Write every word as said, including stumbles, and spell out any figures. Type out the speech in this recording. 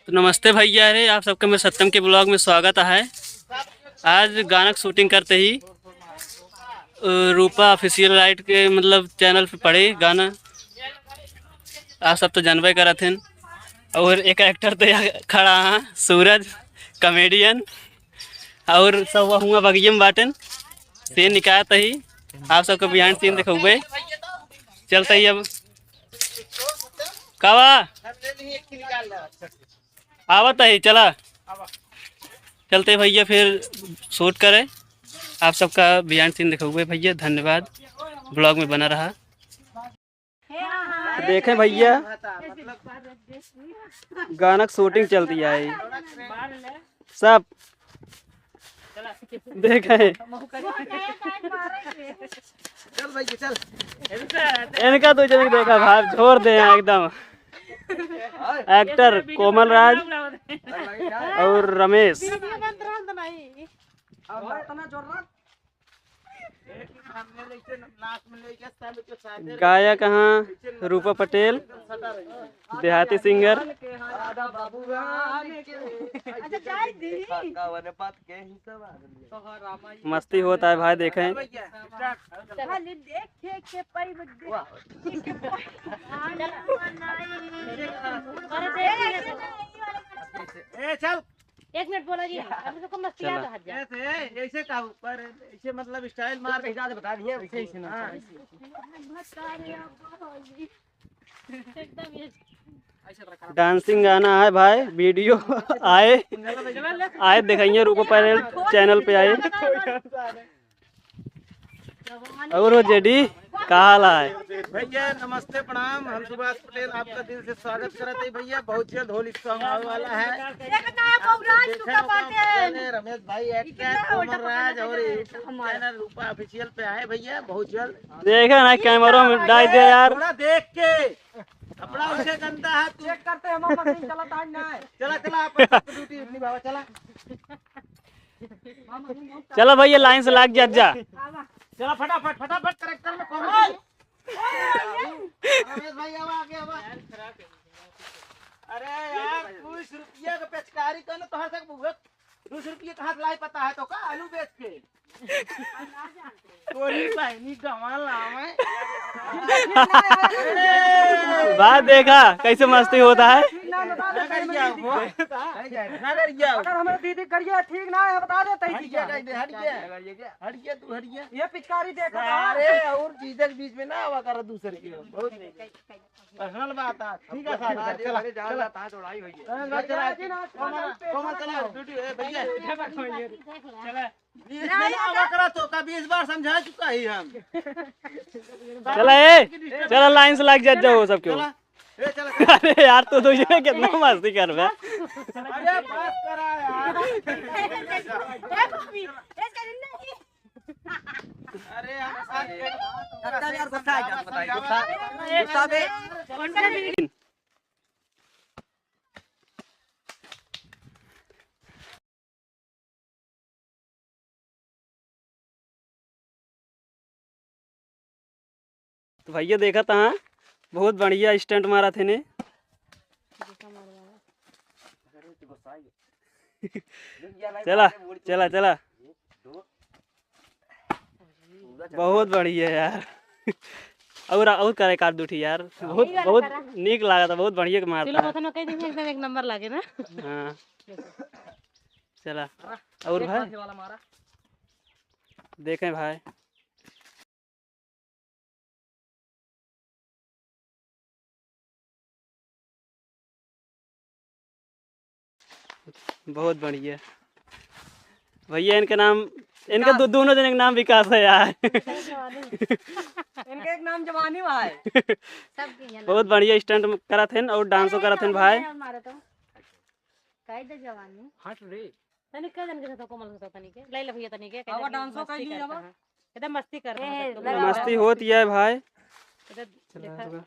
तो नमस्ते भइया रे, आप सबके मेरे सत्यम के vlog में स्वागत है। आज गाना के shooting करते ही, अ, रूपा Official Ride के, मतलब, channel पे पड़े गाना, आप सब तो जानबे करत हन। और एक actor तो यहाँ खड़ा है, सूरज comedian, और सब हुआ बगिया में बाटन। Scene निकालत ही, आप सबको behind scene दिखउबे। चलत ही अब। का बा? आवत ही, चला। चलत ही भइया, फिर shoot करे। आप सबका behind scene दिखउबे भइया। धन्यवाद, vlog में बना रहा। देखें भइया, गाना के shooting चलत ही है सब। देखें, चल भइया, चल। इनका दो जने देखा भाई, छोड़ दे यहाँ एकदम। Actor कोमल राज और रमेश। गायक हाँ रूपा पटेल, देहाती singer। मस्ती होत है भाई, देखें। ए, चल। एक मिनट बोला जी, अभी तो मस्ती चला। याद आ जा। ऐसे, ऐसे का ऊपर, ऐसे मतलब style मार के। बता दिए, ऐसे, ऐसे ना। हाँ। Dancing गाना है भाई, video आए, आए दिखाइए, रूपा पटेल channel पे आए। और हो जेडी, का हाल है? भइया नमस्ते, प्रणाम। हम सुभाष पटेल आपका दिल से स्वागत करत ही भइया। बहुत जल्द होली song आवे वाला है। देखे होगा पहले रमेश भाई, actor कोमल राज और YouTube channel रूपा Official पे आए भइया, बहुत जल्द। देखे ना, camera में डाल दे यार। थोड़ा देख के, कपड़ा उसे गंदा है तू। Check करते हैं, हमारा machine चलत आज ना है। चला, चला, अपन सबको duty निभावा, चला। चला भइया, line से लाग जा, जा। चला फटाफट, फटाफट character में कोमल। रमेश भाई, आवा, आगे आवा। अरे यार, दो सौ रुपया का पिचकारी का ना, तोहर तक बहुत, दो सौ रुपया कहाँ से लाई पता है तो का, आलू बेच के? तोरी बहनी गंवा लावे। बात देखा कैसे मस्ती होता है। ना करिया हो। ना करिया हो। अगर हमारे दीदी करिया ठीक ना है, बता देते हैं हट गया, कह दे, हट गया। हट गया, तू हट गया। ये पिचकारी देखा था। अरे, और चीजें के बीच में ना आवा करा दूसरे के। बहुत personal बात है। ठीक है, साहब, चला, चला। हाँ, चला, चला। कोमल, कोमल, चला, duty, ए, भैया। चला। बीच में ना आवा करा तो का बीस बार समझा चुका ही हम। चला, ए, चला, line से लाग जा, जाओ सब क्यों। चला। ए, चला। अरे यार, तू दो जने कितना मस्ती करबे। अरे, बस करा यार। अरे, हम साथ में सत्तर हजार गुस्सा आ गया, बताइए, गुस्सा, गुस्सा में। तो भैया देखत हाँ, बहुत बढ़िया stunt मारत हे ने। चला, चला, चला। बहुत बढ़िया यार। और, और करे काट दू ठी यार। बहुत, बहुत नीक लागत है, बहुत बढ़िया के मारता है। कह देंगे एकदम एक नंबर लागे ना। हाँ। चला। और भाई? देखें भाई। बहुत बढ़िया। भैया, इनके नाम, इनके दो-, दोनों जने के नाम विकास है यार। इनके एक नाम जवानी बा है। बहुत बढ़िया stunt करत हन और dance करत हन भाई। कह दे जवानी। हट रे। तनी कह दन के साथ कोमल के साथ तनी के। ले ले भैया तनी के, कह दन के मस्ती करता है। एकदम मस्ती करता है। मस्ती होत ही है भाई। इधर देखा।